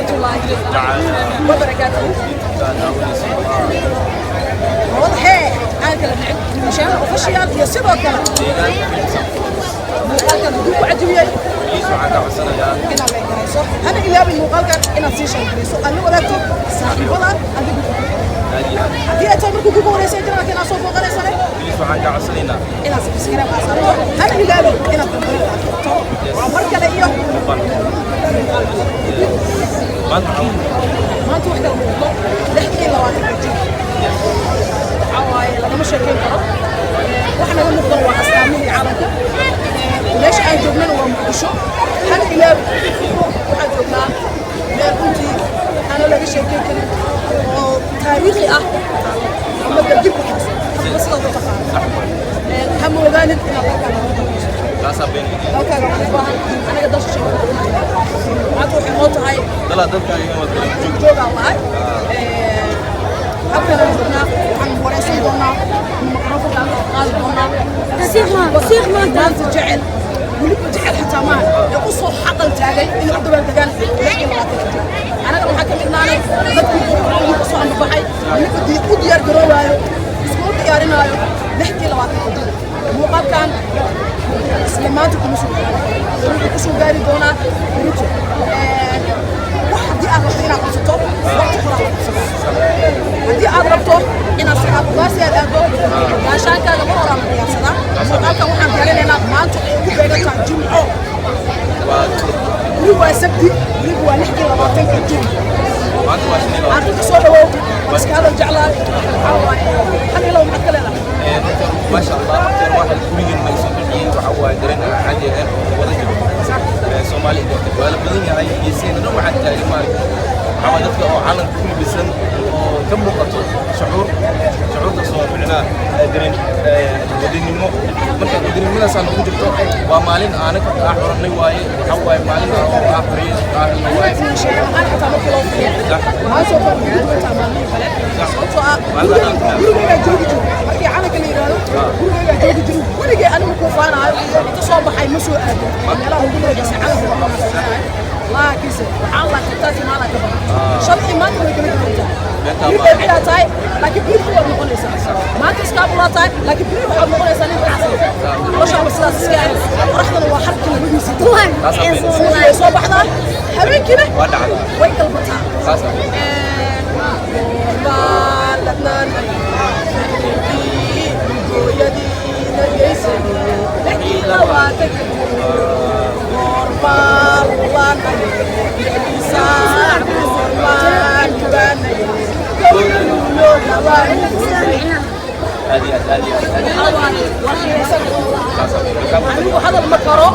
Waraxmatullaahi wabarakaatuhu. Hee, aan kala dhicin Mushaana Official iyo sidoo kale muuqaalkan hadduu ku cajabiyey inaad like garayso, hana ilaabin muuqaalkan inaad sii share garayso, aad la wadaagto saaxiibada adigu. Haddii ay tahay markuu kugu horeysay janaalka inaad soo booqanaysane, inaad subscribe aad saarto, hana ilaabin inaad gambaleelka aad furto. Waa mar kale iyo maanta wax kala muuqdo 26-ka Juun. Waxaa waaye lagama sheekeyn karo. Waxa naga muuqdan waa astaamihii caalamka. Meesha aan joognana waa Muqdisho. Hana ilaabin, waxaan joognaa meel runtii aana laga sheekeyn karin oo taariikhi ah ama dib u xaso hadba sidaad u taqaano. Ha moogaanin inaad dalkaaga ku dambayso, dalkaaga wax u baahan. Anaga dal shisheeye maanta waxay noo tahay joogaan lahay. Halkan aan joognaa waxaan wareysan doonaa, microphone aan qaadi doonaa maanta jecel, weliba jecel xataa maaha ee u soo xaqal taagay inay u dabaaldegaan 26-ka Juun. Annaga waxaa ka mid naanay dadkii u soo ambabaxay, weliba u diyaar garoobaayo, iskula diyaarinaayo 26-ka Juun. Muuqaalkan isla maanta kuma soo gaari, wuxuu ku soo gaari doonaa berito. Wax haddii aad rabto inaad qabsato, waqti horaa la qabsadaa. Haddii aad rabto inaad sagaal ugaarsi aad aado, gaashaankaaga mar horaa la diyaarsadaa. Muuqaalkan waxaan diyaarinaynaa maanta ay ugu beegan tahay Jimco, weli waa Sabti, weliba waa 26-ka Juun. Arrinta soo dhawow, waa iska hadal jeclaay. Waxaa waaye hal ilow, maxaad ka leedahay? Maasha Allah, horta waxa gurigan naga soo bixiyey waxa waaye dareen aan caadi ahayn oo wada jiro. Soomaali waa la badan yahay, geesiyada dhan waxaa taagan maaragtay, waxaa waaye dadka oo calanka ku labisan oo ka muuqato shucuur, shucuurtaas oo micnaha dareen wadaninimo. Marka wadaninimadaas aan ugu jirto, waa maalin aanaka ah xorannay waaye. Waxa waaye maalin oo ah xorriyad ah helnay waaye. Aan xataa markii loo fiiriyo waxaan soo kor ugu duwantaa maalmihii kale, sababtoo ah gurigaygaa joogi jiro. Markii calanka la yidhaahdo gurigaygaa joogi jiro. Weligay anigu kuu faanaayo inta soo baxay ma soo aadin meelaha ugu magaciisa calanka waa munaasabsanahay, laakiinse waxaan laa kabtaasi maalaa ka badan. Shalay iyo maanta way kala duwantaa. Biri dheebiyaa tahay, laakiin biri waad noqonaysaa. Maanta iskaabulaa tahay, laakiin biri waxaad noqonaysaa nin ganacsi. Noloshaaba sidaas iska ah. Qoraxdana waa harka labadiisa, subaxii way soo baxdaa, habeenkiina waa dhacdaa, way galbataa. Saas ah. Baan ladnaanay gooyadiina geysanay 26-ka goormaan lulaanay, 6dii saac goormaan lugaanay, gowraluulo labaan. Aad iyo aad, aad iyo aad, aad iyo aad. Anigu hadal ma karo.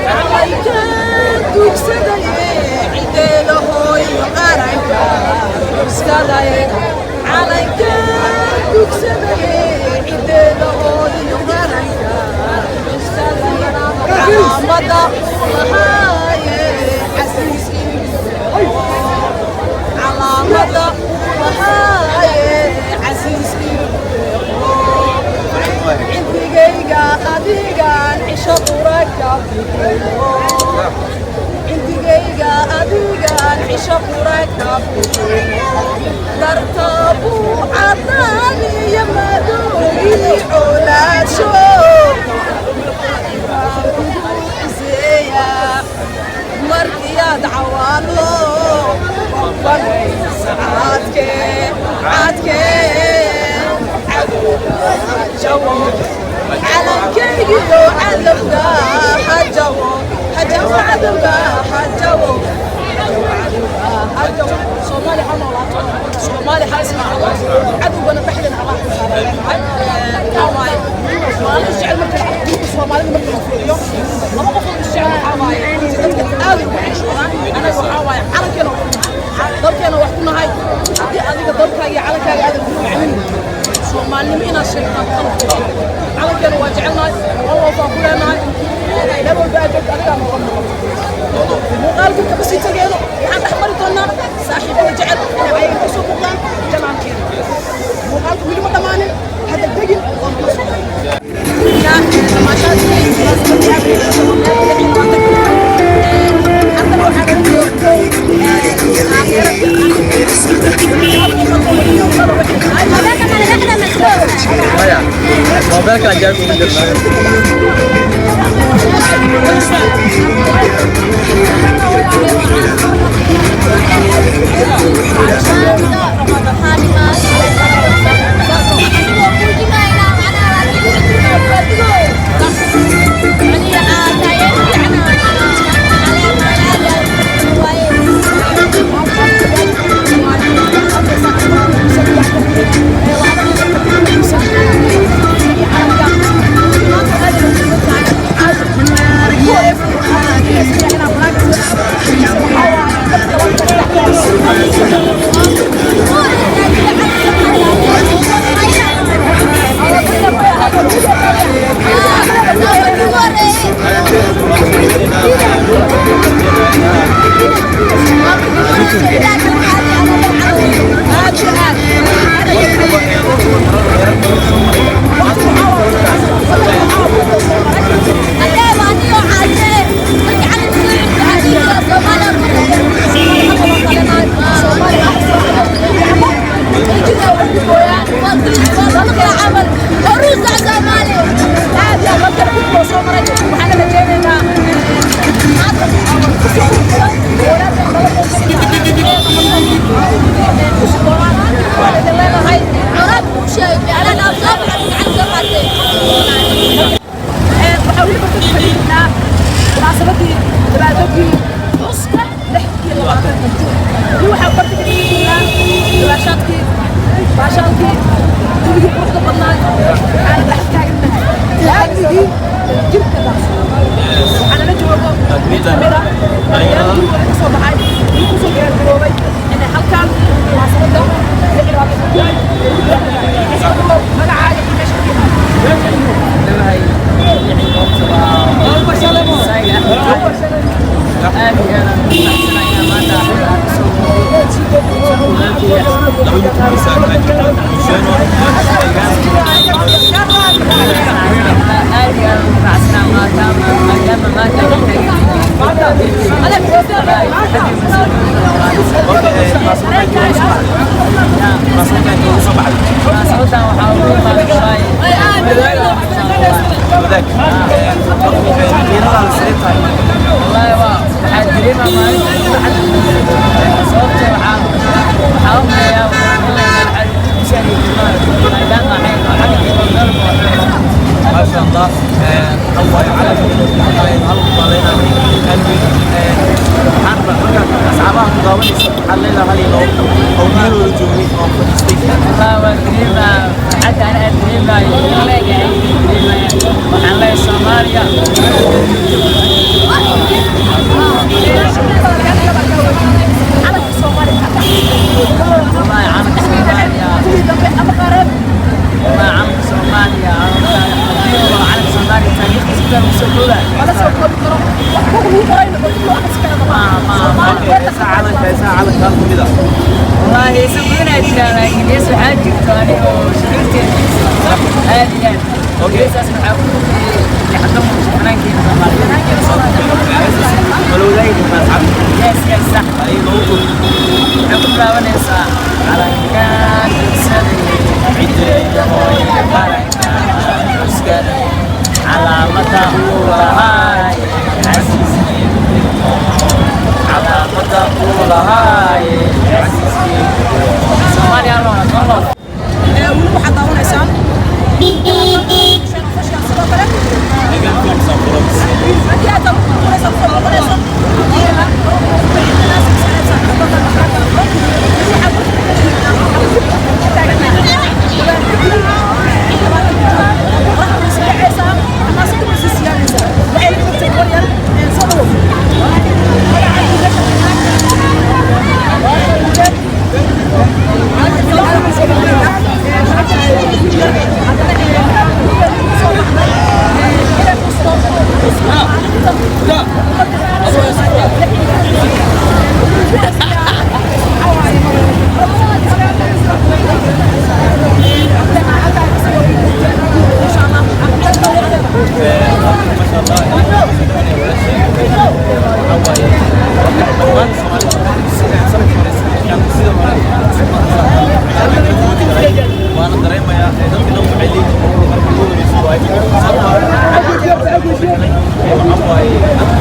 Calanka dugsadaye, cideeda hooyo, qaranka cuskadaye. Calanka dugsadaye, cideeda hooyo, qaranka cuskadaye. Calaamada uu lahaaye casiiskiisa, calaamada uu lahaaye casiiskii. Cindigayga adigaan cisho qura ka bixiyo, cindigayga adigaan cisho qura ka bixiyo. Dartaabuu cadaan iyo madowgii colaasho baan kugu ciseeya. Markiyaad cawaalo banaysa caadke caadke, cadowga hajawo, calankaygiyo cadowga hajawo, hajawo, cadowga hajawo, cadowga hajawo. Soomaali ha noolaato, Soomaali ha ismaacdo, cadowgana dhexdeena Allah ka saara leenahay. Waxaa waaye maalin isjecel marka la arko guurka Soomaalida, marka la fiiriyo laba qof oo isjecel, waxaa waaye runtii dadka aad ay ugu xishoodaan. Anaga waxaa waaye calankeena wax ku nahay, dalkeena wax ku nahay. Haddii adiga dalkaaga iyo calankaaga aadan ku macnin, Soomaalinimo inaad sheegtaan qalad. Calankeena waa jecelnahay, waan loofaa ku leenahay. Meel walba aad joogto adigaa nooga muuqato. Muuqaalka kama sii tageeno, waxaan dhex mari doonaa saaxiibada jecel inay ayaga ka soo muuqdaan janaalkeena. Muuqaalka weli ma dhammaanin, ha degdegin, waan kula socday. Meel kale jaam ugu jirnaa. Waxaa weli barta fadhiinaa munaasabadii dabaaldegii xuska 26 Juun. Weli waxaa barta ka dhiginaa dabaashaadkii, baashaalkii, dubigii quruxda badnaa. Waxaana dhex taagannahay laamigii jirka daaqsan. Waxaana la joogo mid kamid ah dhalinyarada gurigooda ka soo baxay, weli kusoo diyaargaroobay inay halkan munaasabadda 26 Juun ay ugu diyaargaroobaan. Magacaaga iyo meesha ka yimaado? Laba youtubersa kala jirto Hussein. Marka munaasabadda inta ugu soo baxday wadaag qiiradaada sidee tahay? Maasha Allah, waxa waaye calanka hal maaleyna qalbi. Waxaan rabaa markaad asxaabaha ku daawanaysa, waxaad leedahay hal iyo labo oo guryahooda joogay oo fadhiistay. Soomaaliya. Calanka Soomaaliya Calanka Soomaaliya. Kuwii dambe ama qaareen. Calanka Soomaaliya, calanka Soomaaliya taariikhdiisa intaan usoo koobayo Wala soo koobi karo, wax buug lagu qorayna oo dib loo akhris kara ma Soomaali. Heesaa calanka, heesaa calanka hal kamid ah. Wallaahi heesa badanaa jiraan, laakiin hees waxaa jirto aniga oo shucuurteeda aad iyo aad. Heesaas waxaa ku yaxdamu fanaankeena Soomaaliya. Wala wadaagi kartaa asxaabta? Yes yes, sax. Ay noogu tuur. Waxay ku bilaabanaysaa: calankaan codsaday cideyda hooye, qarankaan cuskaday, calaamada uu lahaaye casiiskii, calaamada uu lahaaye casiiskii Soomaaliya. Allah Allah. Weli waxaad daawanaysaan sidoo kale Megan Films and Vlogs. Haddii aad daawanayso, kusoo noqonayso. Waaye, sababtoo ah waxaa waaye.